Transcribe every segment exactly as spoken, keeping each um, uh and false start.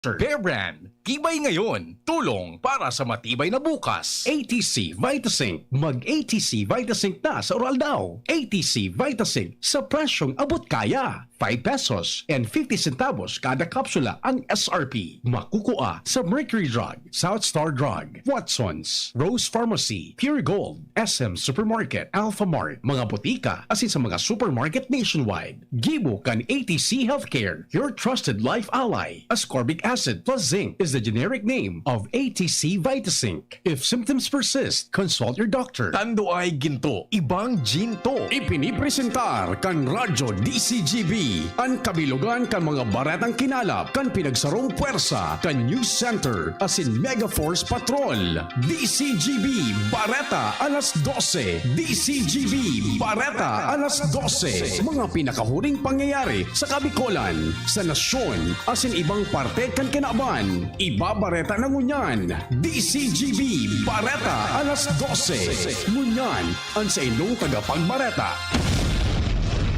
Bear Brand, tibay ngayon, tulong para sa matibay na bukas. A T C Vitasync. Mag A T C Vitasync na sa Uraldaw. A T C Vitasync sa presyong abot kaya. Five pesos and fifty centavos kada kapsula ang S R P. Makukuha sa Mercury Drug, South Star Drug, Watsons, Rose Pharmacy, Pure Gold, S M Supermarket, Alphamart, mga botika, asin sa mga supermarket nationwide. Gibo kan A T C Healthcare, your trusted life ally. Ascorbic acid plus zinc is the generic name of A T C Vitasync. If symptoms persist, consult your doctor. Tando ay ginto, ibang ginto. Ipinipresentar kan Radyo D C G B an kabilugan kan mga baretang kinalap kan pinagsarong pwersa kan News Center asin Mega Force Patrol. D C G B Bareta alas dose. D C G B Bareta alas dose. Mga pinakahuring pangyayari sa Kabikolan, sa nasyon, asin ibang parte kan kinaban. Ibabareta na ngunyan. D C G B Bareta alas dose. Ngunyan, an saindong tagapagbareta.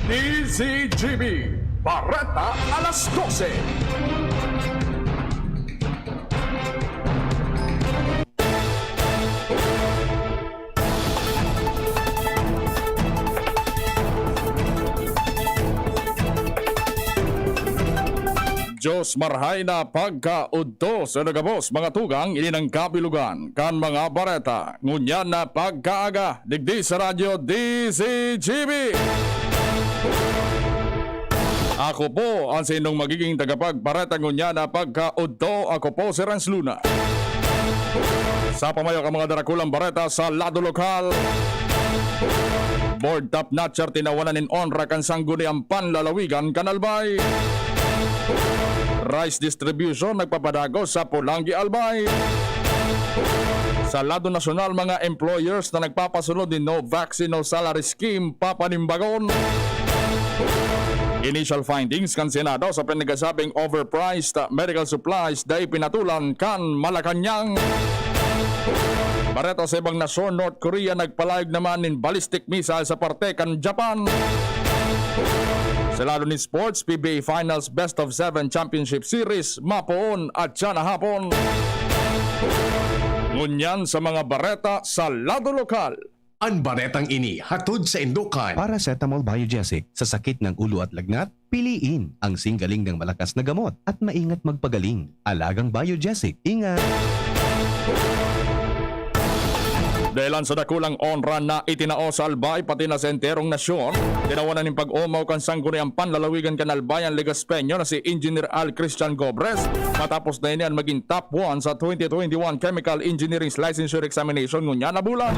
D C G B Bareta alas dose. Diyos marhay na pagkaudto sa nagabos, mga tugang, ini nang kabilugan kan mga bareta ngunyan na pagkaaga digdi sa Radyo D C G B. Ako po ang saindong magiging tagapagbareta ngunyan na pagkaudto. Ako po si Renz Luna. Sa pamayo kan mga darakulang bareta sa lado lokal, Board Top Notcher tinawanan nin onra kan Sangguniang Panlalawigan kan Albay. Rice distribution nagpapadagos sa Polangui, Albay. Sa lado nasyonal, mga employers na nagpapasunod nin No Vaccine, No Salary Scheme papanimbagon. Initial findings kan Senado sa pinagsasabing overpriced medical supplies dai pinatulan kan Malacañang. Bareta sa ibang nasyon, North Korea nagpalayog naman nin ballistic missile sa parte kan Japan. Sa lado nin sports, P B A Finals Best of Seven Championship Series, mapoon at siya na hapon. Ngunyan sa mga bareta sa lado lokal. An baretang ini hatod saindo kan Paracetamol Biogesic. Sa sakit ng ulo at lagnat, piliin ang singgaling ng malakas na gamot at maingat magpagaling. Alagang Biogesic. Ingat! Dahilan sa dakulang onra na itinao sa Albay, pati na sa enterong nasyon, tinawanan nin pag-omaw kan Sangguniang Panlalawigan kan Albay an Legaspeño na si Engineer Al Christian Gobres, matapos na ini an magin top one sa twenty twenty-one Chemical Engineering Licensure Examination ngunyan na bulan.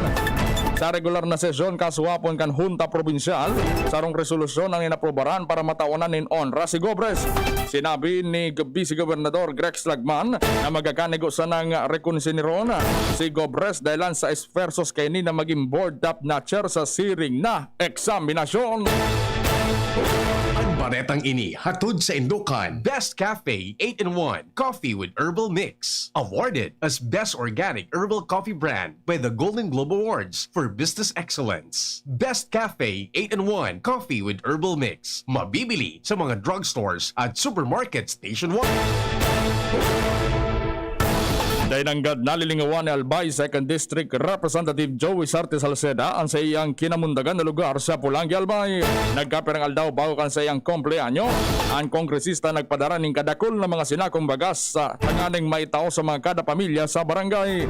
Sa regular na sesyon kasuwapon kan Hunta Probinsyal, sarong resolusyon ang inaprobaran para matawanan nin onra si Gobres. Sinabi ni G-, Vice Gobernador Grex Lagman na magkakanigo sanang rekonsideron si Gobres dahilan sa esfuerzos kaini na magin board top notcher sa siring na eksaminasyon. An baretang ini hatod saindo kan Best Cafe eight-in-one Coffee with Herbal Mix, awarded as Best Organic Herbal Coffee Brand by the Golden Globe Awards for Business Excellence. Best Cafe eight-in-one Coffee with Herbal Mix, mabibili sa mga drugstores at supermarkets nationwide. Dai nanggad nalilingawan ni Albay Second District Representative Joey Sarte Salceda an saiyang kinamundagan na lugar sa Polangui, Albay. Nagkapirang aldaw bago kan saiyang kumpleanyo, an kongresista nagpadara nin kadakul na mga sinakong bagas sa tanganing maitao sa mga kada pamilya sa barangay.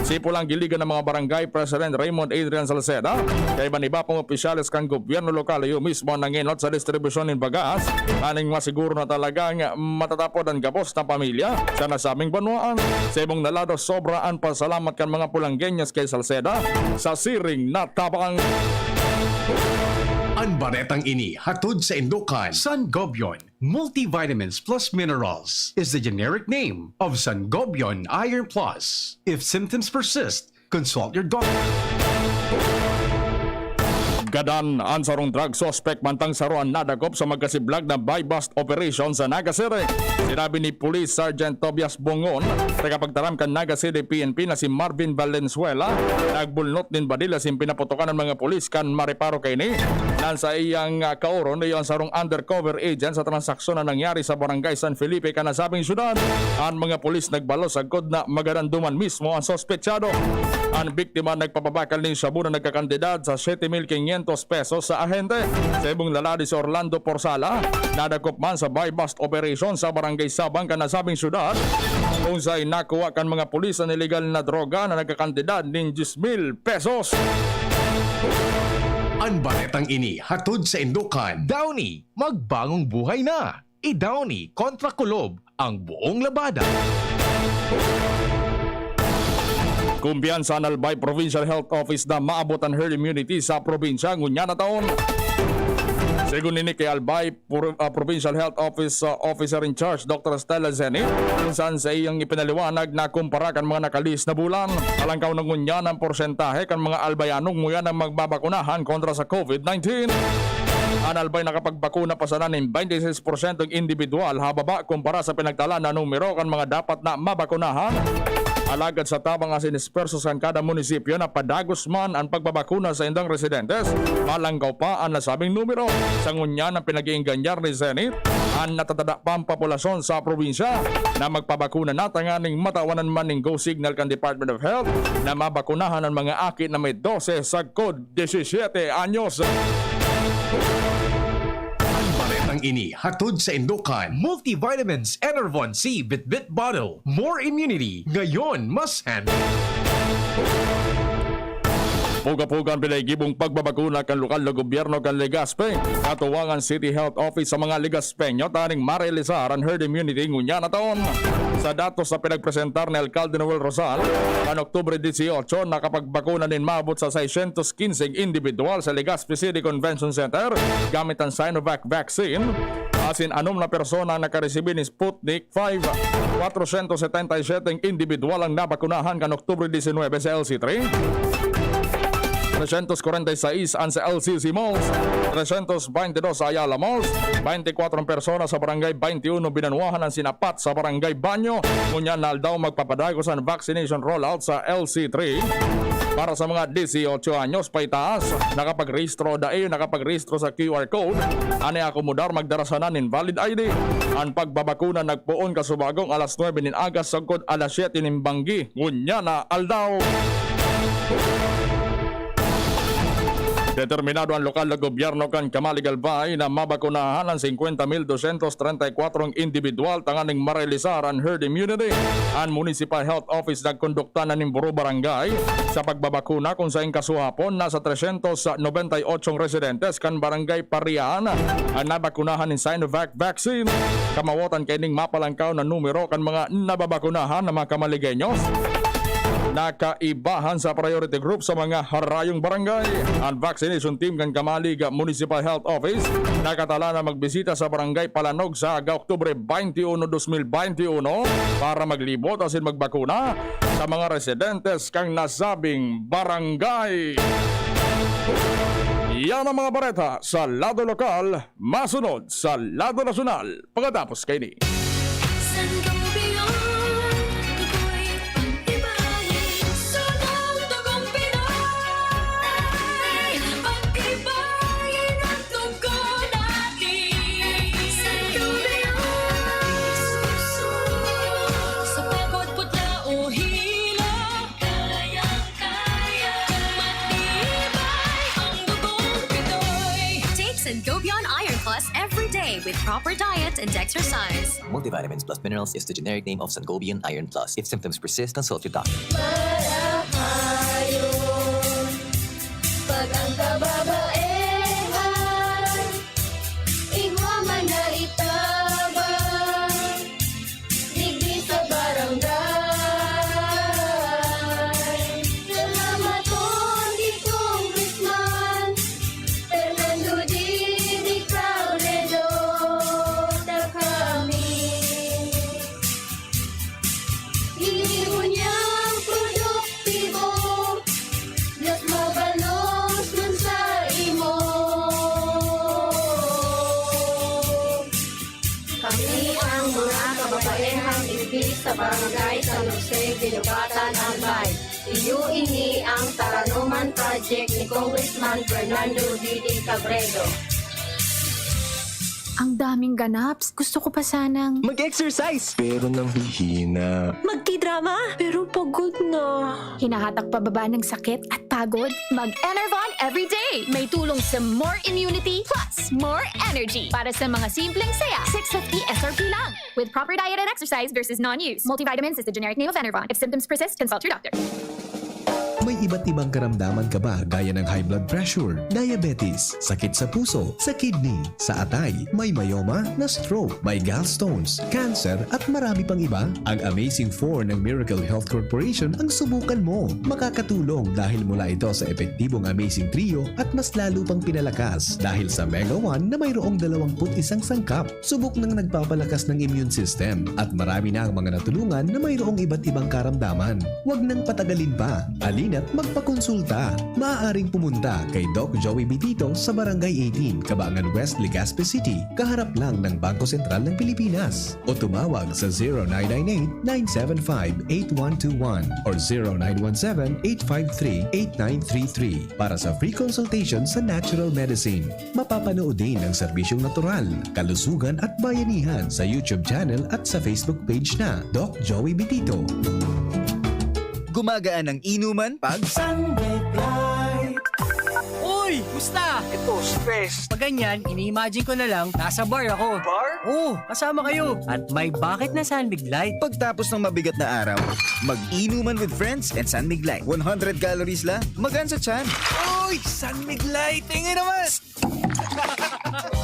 Si Polangui Liga ng mga Barangay President Raymond Adrian Salceda, kaiba nin iba pang opisyales kan gobyerno lokal, iyo mismo nangenot sa distribusyon nin bagas, aning masiguro na talagang matatapod an gabos na pamilya sa nasabing banwaan. Sa ibong na lado, sobra an pasalamat kan mga Polanggueños kay Salceda sa siring na tabang. An baretang ini hatod saindo kan Sangobion Multivitamins Plus Minerals is the generic name of Sangobion Iron Plus. If symptoms persist, consult your doctor. Gadan an sarong drug suspect mantang saro an nadakop sa magkasiblag na buy-bust operation sa Naga City. Sinabi ni Police Sergeant Tobias Bongon, tagapagtaram kan Naga City P N P na si Marvin Valenzuela, nagbulnot nin badil asin pinaputokan an mga pulis kan mareparo kaini. An sa iyang, ah, kaoron, iyo an sarong undercover agent sa transaksyon na nangyari sa Barangay San Felipe kan nasabing syudad. An mga pulis nagbalos sagkod na magadan duman mismo an suspetsado. An biktima nagpapabakal nin shabu na nagkakantidad sa siete mil quinientos pesos sa ahente. Sa ibong lalaki si Orlando Porsala, nadakop man sa buy-bust operation sa Barangay Sabang kan nasabing syudad, kung saan nakuha kan mga pulis an iligal na droga na nagkakantidad nin diyes mil pesos. An baretang ini hatod saindo kan Downy, magbangong buhay na. I-Downy kontra kulob ang buong labada. Kumpiyansa an Albay Provincial Health Office na maabot an herd immunity sa probinsya ngunyan na taon. Segun ini kay Albay Pro-, ah, Provincial Health Office, ah, Officer in Charge, Doctor Stella Zenit, kung saan sa iyang ipinaliwanag na kumpara kan mga nakalihis na bulan, talangkaw na ngunyan ang porsentahe kan mga Albayanong ngunyan ang magbabakunahan kontra sa COVID nineteen. An Albay nakapagbakuna pa sana nin twenty-six porsyentong indibidwal hababa kumpara sa pinagtala na numero kan mga dapat na mabakunahan. Alagad sa tabang asin espuwerso kan kada munisipyo na padagos man an pagbabakuna sa indang residentes, malangkaw pa an nasabing numero. Sa ngunyan, ang pinag-iingganyar ni Zenith, an natatada pang populasyon sa probinsya na magpabakuna na tanganing matawanan man nin go signal kan Department of Health na mabakunahan an mga aki na may dose sagkod disisyete anyos. An baretang ini hatod saindo kan Multivitamins Enervon C Bitbit Bottle. More immunity, ngayon mas handy. Puga-puga an pinagigibong pagbabakuna kan lokal na gobyerno kan Legazpi, katuwang an City Health Office sa mga Legazpeño, tanganing marealisar an herd immunity ngunyan na taon. Sa datos na pinagpresentar ni Alkalde Noel Rosal, kan Oktubre dieciocho, nakapagbakuna nin maabot sa seiscientos quince indibidwal sa Legazpi City Convention Center gamit an Sinovac vaccine. Asin anom na persona ang nakaresibi nin Sputnik five. Kwatrosyentos setenta y siyete indibidwal ang nabakunahan kan Oktubre diecinuebe sa L C three. Tresyentos kwarenta y sais an sa L C C Malls, tresyentos bente dos sa Ayala Malls, bente kwatro ang persona sa Barangay Bente Uno Binanuahan an sinapat sa Barangay Banyo. Ngunyan na aldaw magpapadagos an vaccination rollout sa L C three. Para sa mga dieciocho anyos paitaas, nakapagrehistro o dai nakapagrehistro sa Q R code, an naakomodar magdara sana nin valid I D. An pagbabakuna nagpoon kasubagong alas nuebe nin aga sagkod alas siyete nin banggi ngunyan na aldaw. Determinado an lokal na gobyerno kan Camalig, Albay na mabakunahan an singkwenta mil dosyentos trenta y kwatro indibidwal tanganing marealisar an herd immunity. An Municipal Health Office nagkondukta na nin buro barangay sa pagbabakuna, kung saing kasuhapon nasa tresyentos nobenta y ocho residentes kan Barangay Parian an nabakunahan nin Sinovac vaccine. Kamawotan kaining mapalangkaw na numero kan mga nababakunahan na mga Camaligeños, nakaibahan sa priority group sa mga harayong barangay. An vaccination team kan Camalig Municipal Health Office nakatala na magbisita sa Barangay Palanog sa aga, Oktubre twenty-one, dos mil bente uno, para maglibot asin magbakuna sa mga residentes kan nasabing barangay. Yan ang mga bareta sa lado lokal. Masunod sa lado nasyonal pagkatapos kaini. Sangobion, tukoy pag-ibahin, sunod tugong Pinoy. Pag-ibahin ang tugon natin. Sangobion, sa pagod, putla o hilo, kayang-kaya, kung matibay ang dugong Pinoy. Take Sangobion Iron Plus every day with proper diet and exercise. Multivitamins plus minerals is the generic name of Sangobion Iron Plus. If symptoms persist, consult your doctor. Marahayon, pag ang kababaehan, igwa man na itabang, digdi sa barangay. Salamaton ki Congressman Fernando Didi Robredo, ta kami ini ngunyan produktibo. Sa Barangay San Jose, Guinobatan, Albay. Iyo ini ang Taranoman Project ni Congressman Fernando Didi Cabredo. Ang daming ganaps. Gusto ko pa sanang Mag-exercise! Pero nanghihina. Magtidrama, pero pagod na. Hinahatak pababa ng sakit at pagod. Mag-Enervon everyday. May tulong sa more immunity plus more energy. Para sa mga simpleng saya, six fifty S R P lang. With proper diet and exercise versus non-use. Multivitamins is the generic name of Enervon. If symptoms persist, consult your doctor. May iba't ibang karamdaman ka ba gaya ng high blood pressure, diabetes, sakit sa puso, sa kidney, sa atay, may myoma, na-stroke, may gallstones, cancer at marami pang iba? Ang Amazing four ng Miracle Health Corporation ang subukan mo. Makakatulong dahil mula ito sa epektibong Amazing Trio at mas lalo pang pinalakas dahil sa Mega one na mayroong dalawampu't isang sangkap. Subok nang nagpapalakas ng immune system at marami na ang mga natulungan na mayroong iba't ibang karamdaman. Huwag nang patagalin pa. Halina't magpakonsulta. Maaaring pumunta kay Doc Joey Bitito sa Barangay eighteen, Cabangan West, Legazpi City, kaharap lang ng Bangko Sentral ng Pilipinas. O tumawag sa zero nine nine eight, nine seven five, eight one two one or zero nine one seven, eight five three, eight nine three three para sa free consultation sa natural medicine. Mapapanood din ang serbisyong natural, kalusugan at bayanihan sa YouTube channel at sa Facebook page na Doc Joey Bitito. Gumagaan ang inuman pag Sunday Fly. Uy! Musta? Ito, stress. Pag ganyan, ini-imagine ko na lang, nasa bar ako. Bar? Oo, kasama kayo. At may bakit na San Mig Light. Pagtapos ng mabigat na araw, mag-inuman with friends and San Mig Light. one hundred calories lang, magaan sa tiyan. Uy! San Mig Light! Tingin naman!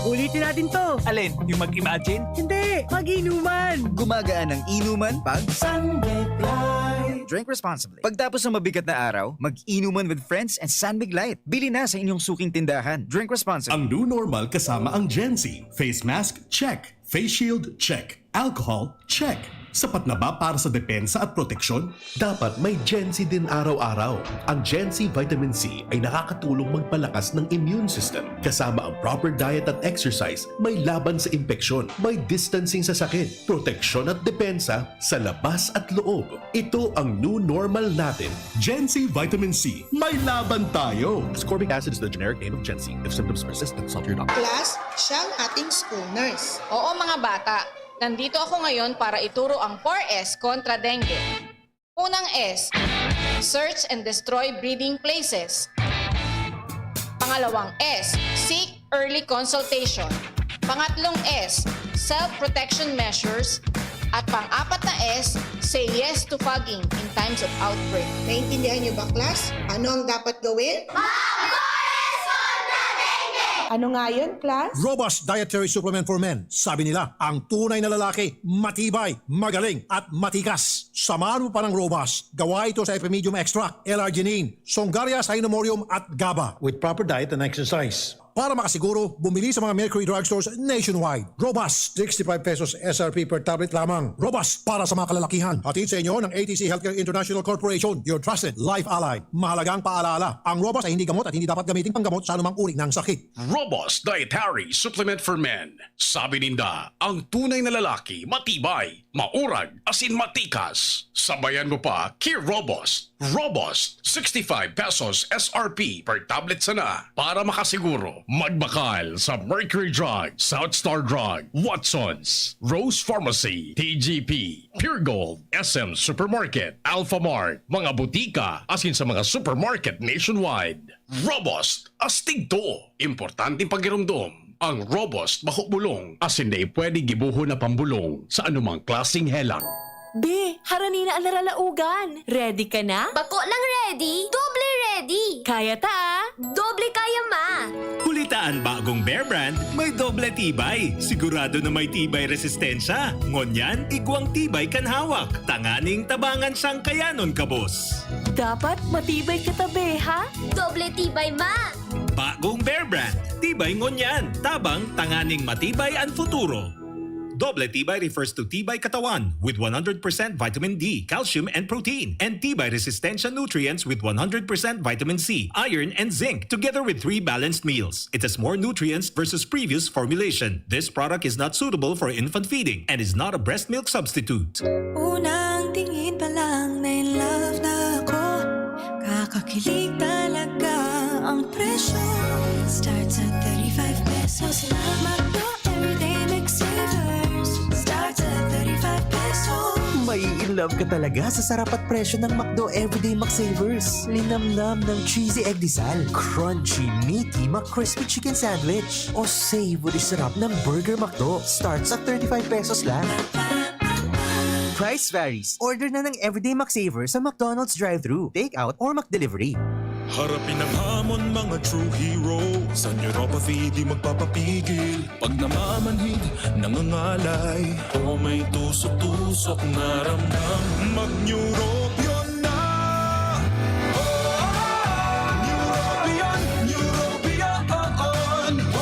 Ulitin natin to. Alin? Yung mag-imagine? Hindi, mag-inuman. Gumagaan ang inuman pag Sunday Fly. Drink responsibly. Pagtapos ng mabigat na araw, mag-inuman with friends and San Mig Light. Bili na sa inyong suking tindahan. Drink responsibly. Ang new normal kasama ang Gen Z. Face mask, check. Face shield, check. Alcohol, check. Sapat na ba para sa depensa at proteksyon? Dapat may Gen Z din araw-araw. Ang Gen Z Vitamin C ay nakakatulong magpalakas ng immune system. Kasama ang proper diet at exercise, may laban sa impeksyon, may distancing sa sakit, proteksyon at depensa sa labas at loob. Ito ang new normal natin. Gen Z Vitamin C, may laban tayo! Ascorbic acid is the generic name of Gen Z. If symptoms persist, consult your doctor. Class, siya ang ating school nurse. Oo, mga bata, nandito ako ngayon para ituro ang four S kontra dengue. Unang S, search and destroy breeding places. Pangalawang S, seek early consultation. Pangatlong S, self-protection measures. At pang-apat na S, say yes to fogging in times of outbreak. Naintindihan niyo ba, class? Ano ang dapat gawin? Ano nga yun, class? Robust Dietary Supplement for Men. Sabi nila, ang tunay na lalaki, matibay, magaling, at matikas. Samahan mo pa ng Robust. Gawa ito sa Epimedium Extract, L-arginine, Songaria Sinomorium, at GABA. With proper diet and exercise. Para makasiguro, bumili sa mga Mercury Drugstores nationwide. Robust, sixty-five pesos S R P per tablet lamang. Robust para sa mga kalalakihan. Hatid sa inyo ng A T C Healthcare International Corporation, your trusted life ally. Mahalagang paalaala, ang Robust ay hindi gamot at hindi dapat gamitin panggamot sa anumang uri ng sakit. Robust Dietary Supplement for Men. Sabi ninda, ang tunay na lalaki, matibay, maurag, asin matikas. Sabayan mo pa, ki Robust. Robust, sixty-five pesos S R P per tablet sana. Para makasiguro, magbakal sa Mercury Drug, South Star Drug, Watsons, Rose Pharmacy, T G P, Pure Gold, S M Supermarket, Alphamart, mga butika, asin sa mga supermarket nationwide. Robust, astig to. Importanteng pagiromdom. Ang Robust bako bulong, asin dai pwede gibohon na pambulong sa anumang klaseng helang. Be, harani na an naralaogan. Ready ka na? Bako lang ready, doble ready. Kaya ta, ah. Doble kaya, ma. Huli ta an bagong Bear Brand, may doble tibay. Sigurado na may tibay resistensya. Ngunyan, igwang tibay kan hawak. Tanganing tabangan siyang kayanon, kabos. Dapat matibay kita, be, ha? Doble tibay, ma. Bagong Bear Brand, tibay ngunyan, tabang tanganing matibay an futuro. Doble Tibay refers to Tibay Katawan with one hundred percent vitamin D, calcium, and protein, and Tibay Resistensya nutrients with one hundred percent vitamin C, iron, and zinc, together with three balanced meals. It has more nutrients versus previous formulation. This product is not suitable for infant feeding and is not a breast milk substitute. Unang tingin pa lang na in love na ako. Kakakilig talaga ang presyo. Starts at thirty-five pesos lang. McDo Everyday Mix Savers. Starts at thirty-five pesos. Mai-in love ka talaga sa sarap at presyo ng McDo Everyday Mix Savers. Linamnam ng cheesy egg disal, crunchy, meaty, crispy chicken sandwich, o savory sarap ng Burger McDo. Starts at thirty-five pesos lang. Price varies. Order na ng Everyday McSaver sa McDonald's drive-thru, take-out, or McDelivery. Harapin ang hamon, mga true hero. Sa neuropathy, di magpapapigil. Pag namamanhid, nangangalay, o may tusok-tusok na ramdam, mag-Neurobion na! Oh, Neurobion, Neurobion, oh, oh.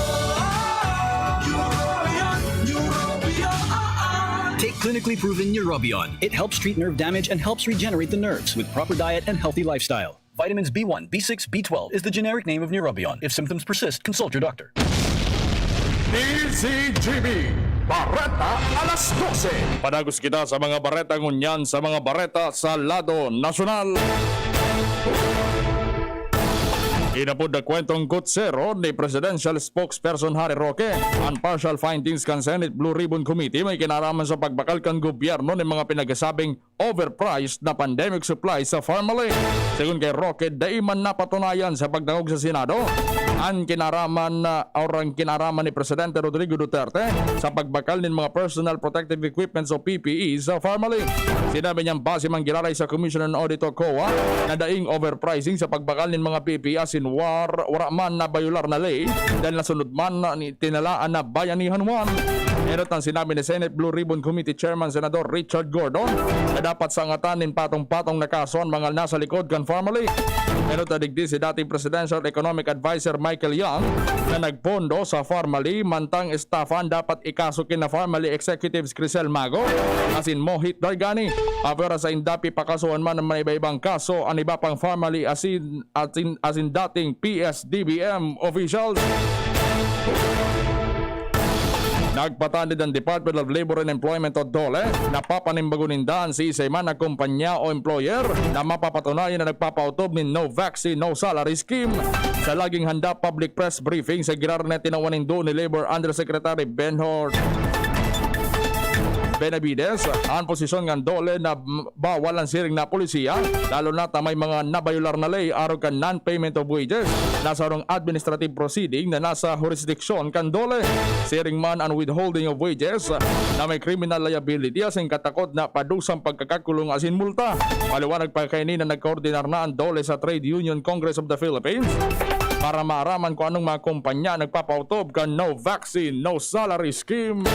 Neurobion, Neurobion, oh, oh. Take clinically proven Neurobion. It helps treat nerve damage and helps regenerate the nerves with proper diet and healthy lifestyle. Vitamins B one, B six, B twelve is the generic name of Neurobion. If symptoms persist, consult your doctor. D Z G B, Bareta alas dose. Padagos kita sa mga bareta ngunyan sa mga bareta sa lado nasyonal. Inapod na kwentong kutsero ni Presidential Spokesperson Harry Roque. Ang partial findings kan Senate Blue Ribbon Committee may kinaraman sa pagbakal kan gobyerno nin mga pinagsasabing overpriced na pandemic supply sa Farmally. Segun kay Roque, dai man napatunayan sa pagdangog sa Senado an kinaraman, ah, or ang kinaraman ni Presidente Rodrigo Duterte sa pagbakal nin mga personal protective equipments o P P E sa Farmally. Sinabi niyang base man giraray sa Commission on Audit o COA na daing overpricing sa pagbakal nin mga P P E asin war-, wara man nabayular na ley dahil nasunod man ni tinalaan na bayanihan man. Enot ang sinabi ni Senate Blue Ribbon Committee Chairman Senador Richard Gordon na dapat sangatan nin patong-patong na kaso an mga nasa likod kan Farmally. Enot na digdi si dating Presidential Economic Advisor Michael Young na nagpondo sa Farmally, mantang estafa an dapat ikaso kina Farmally Executives Crisel Mago asin Mohit Dargani. Apwera sa inda, pipakasuhan man an mga iba-ibang kaso an iba pang Farmally asin, asin, asin dating P S D B M officials. Nagpatanid ang Department of Labor and Employment o DOLE na papanimbagon ninda an siisay man na kumpanya o employer na mapapatunayan na nagpapaotob nin no vaccine, no salary scheme. Sa laging handa public press briefing sa Girard na tinawan nindo ni Labor Undersecretary Benhur Benavides, ang posisyon ng DOLE na bawal an siring na polisiya, lalo na ta may mga nabayular na ley arog kan non-payment of wages na sarong administrative proceeding na nasa jurisdiction kan DOLE. Siring man an withholding of wages na may criminal liability asin katakot na padusang pagkakakulong asin multa. Paliwanag pa kaini na nagkoordinar na an DOLE sa Trade Union Congress of the Philippines para maaraman kung anong mga kumpanya nagpapautob kan no vaccine, no salary scheme.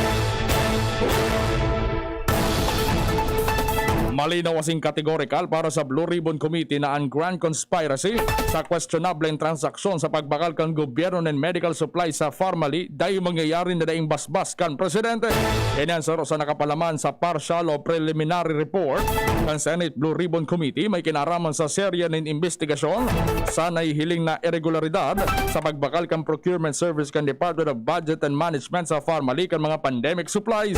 Malinaw asin kategorikal para sa Blue Ribbon Committee na ang grand conspiracy sa questionable transaksyon sa pagbakal kan gobyerno nin medical supply sa Farmally dai mangyayari na daing basbas kan presidente. Ini ang saro sa nakapalaman sa partial o preliminary report kan Senate Blue Ribbon Committee may kinaraman sa serya nin imbestigasyon sa nahihiling na iregularidad sa pagbakal kan procurement service kan Department of Budget and Management sa Farmally kan mga pandemic supplies.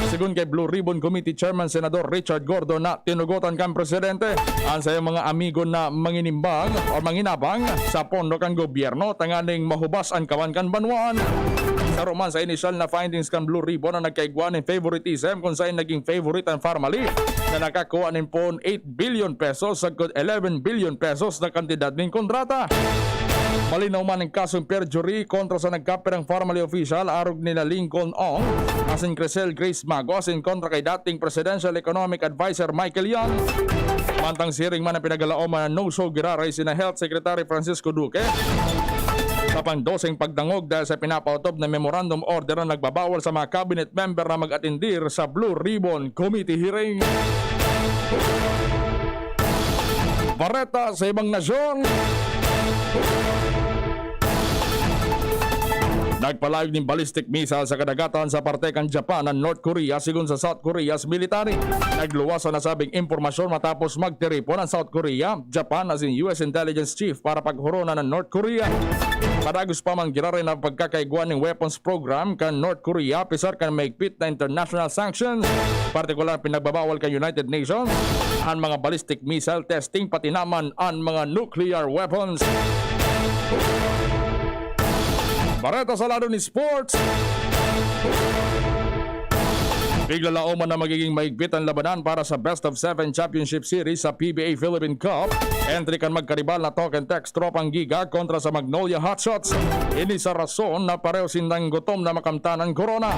Segun kay Blue Ribbon Committee Chairman Senador Richard Gordon na tinugotan kan presidente an saiyang mga amigo na manginimbang o manginabang sa pondo kan gobyerno tanganing mahubas an kawan kan banwaan. Saro man sa inisyal na findings kan Blue Ribbon na nagkaigwa nin favoritism kung sain naging favorite an Farmally na nakakua nin poon eight billion pesos sagkod eleven billion pesos na kantidad nin kontrata. Malinaw man ang kasong perjury kontra sa nagkapirang Farmally official arog nina Lincoln Ong asin Crisel Grace Mago asin kontra kay dating Presidential Economic Advisor Michael Young. Mantang siring man ang pinagalaoman na no-show giraray sina Health Secretary Francisco Duque sa pangdoseng pagdangog dahil sa pinapaotob na memorandum order na nagbabawal sa mga cabinet member na mag-atendir sa Blue Ribbon Committee hearing. Bareta sa ibang nasyon. Nagpalayog nin ballistic missile sa kadagatan sa parte kan Japan an North Korea, sigon sa South Korea's military. Nagluwas an nasabing impormasyon matapos magtiripon an South Korea, Japan asin U S intelligence chief para paghoronan an North Korea. Padagos pa man giraray na pagkakaigwa nin weapons program kan North Korea, pesar kan mahigpit na international sanctions, partikular pinagbabawal kan United Nations an mga ballistic missile testing, pati naman an mga nuclear weapons. Bareta sa lado ni sports. Piglalaoman na magiging mahigpit ang labanan para sa Best of Seven Championship Series sa P B A Philippine Cup. Entry kan magkaribal na Talk and Text Tropang Giga kontra sa Magnolia Hotshots. Ini sa rason na pareho sindang gutom na makamtan an korona.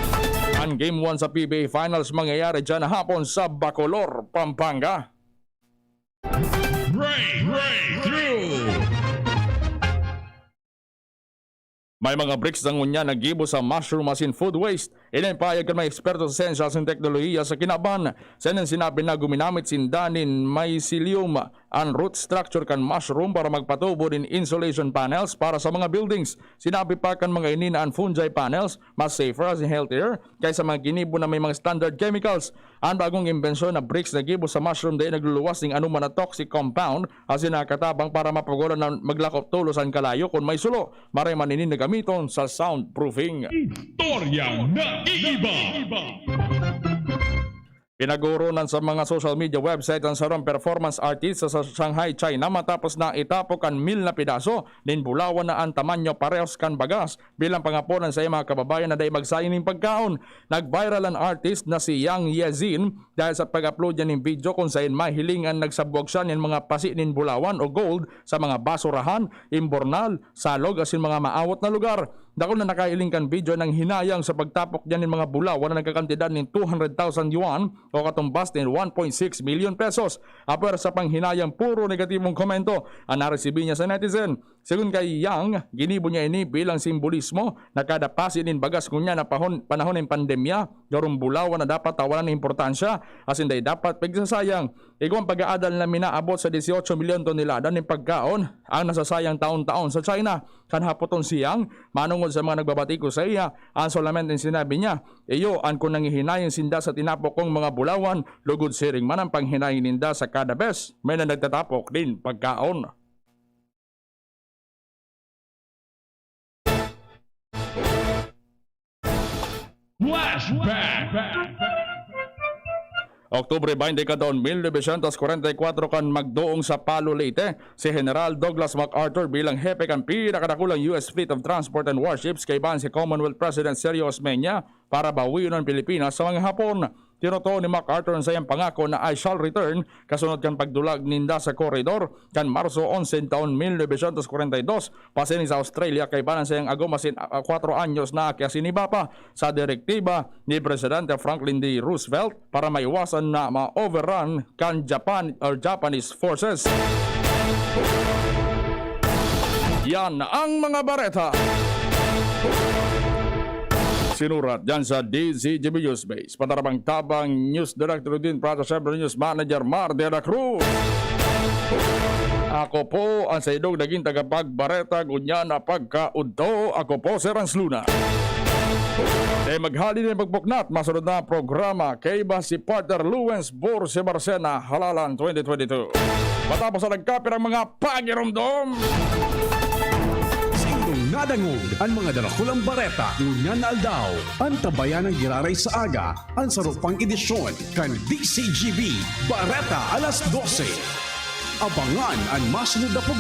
Ang Game one sa P B A Finals mangyayari dyan hapon sa Bacolor, Pampanga. Breakthrough! May mga bricks na ngunyan naggibo sa mushroom asin food waste. Ini an pahayag kan mga eksperto sa siyensya asin teknolohiya sa kinaban. Sa ining sinabi na guminamit sinda nin mycelium, an root structure kan mushroom, para magpatubo nin insulation panels para sa mga buildings. Sinabi pa kan mga ini na an fungi panels mas safer asin healthier kaysa mga ginibo na may mga standard chemicals. An bagong imbensyon na bricks na gibo sa mushroom dai nagluluwas ning anoman na toxic compound asin nakakatabang para mapagulan na maglakop tolos an kalayo kun may sulo. Maray man ini na gamiton sa soundproofing. Istoryang naiiba. Pinag-ooronan sa mga social media website ang sarong performance artist sa Shanghai, China, matapos na itapok an mil na pedaso nin bulawan na an tamanyo parehos kan bagas bilang pangaponan sa iyang mga kababayan na dai magsayang nin pagkaon. Nag-viral an artist na si Yang Yezin dahil sa pag-upload niya nin video kung saen mahiling an nagsabwag siya nin mga pasi nin bulawan o gold sa mga basurahan, imbornal, salog asin mga maawot na lugar. Dakul na nakahiling kan video an nanghinayang sa pagtapok niya nin mga bulawan na nagkakantidad nin two hundred thousand yuan o katumbas nin one point six milyon pesos. Apwera sa panghinayang puro negatibong komento an naresibi niya sa netizen. Sigon kay Yang, ginibo niya ini bilang simbolismo na kada pasi nin bagas ngunyan na pahon-, panahon nin pandemya, garo bulawan na dapat tawanan nin importansya, asin dai dapat pagsasayang. Igwang pag-aadal na minaabot sa dieciocho milyon tonelada nin pagkaon ang nasasayang taon-taon sa China. Kan hapoton si Yang, manongod sa mga nagbabati ko sa iya, ang solamente sinabi niya, "Iyo an kun nanghihinayang sinda sa tinapok kong mga bulawan, lugod siring man ang panghinayang ninda sa kada bes may na nagtatapok nin pagkaon." Flashback! Oktubre baynte kan taon mil novecientos kwarenta y kuwatro, kan magdoong sa Palo, Leyte, si General Douglas MacArthur bilang hepe kan pinakadakulang U S fleet of transport and warships kaiba si Commonwealth President Sergio Osmeña para bawion an Pilipinas sa mga Hapon. Tinutuo ni MacArthur an saiyang pangako na "I shall return" kasunod kan pagdulag ninda sa koridor kan Marso onse taon mil novecientos kwarenta y dos, pasiring sa Australia kaiba an saiyang agom asin, ah, kwatro anyos na aki asin iba pa. Sa direktiba ni Presidente Franklin D. Roosevelt para maiwasan na ma-overrun kan Japan or Japanese forces. Yan ang mga bareta. Sinurat dyan sa D Z G B News Base. Patarabang-tabang, News Director Rodin Prado, siyempre News Manager Mar de la Cruz. Ako po ang saindong naging tagapagbareta ngunyan na pagkaudto. Ako po si Rans Luna. Eh, maghali na yung pagpuknat. Masunod na ang programa. Kaiba si Partner Luwens Borse Marcena, halalan twenty twenty-two. Matapos ang nagkapirang mga pagirumdom. Saindong nadangog an mga darakulang bareta ngunyan na aldaw. Antabayan an giraray sa aga, an saro pang edisyon kan D Z G B Bareta alas dose. Abangan an masunod na programa.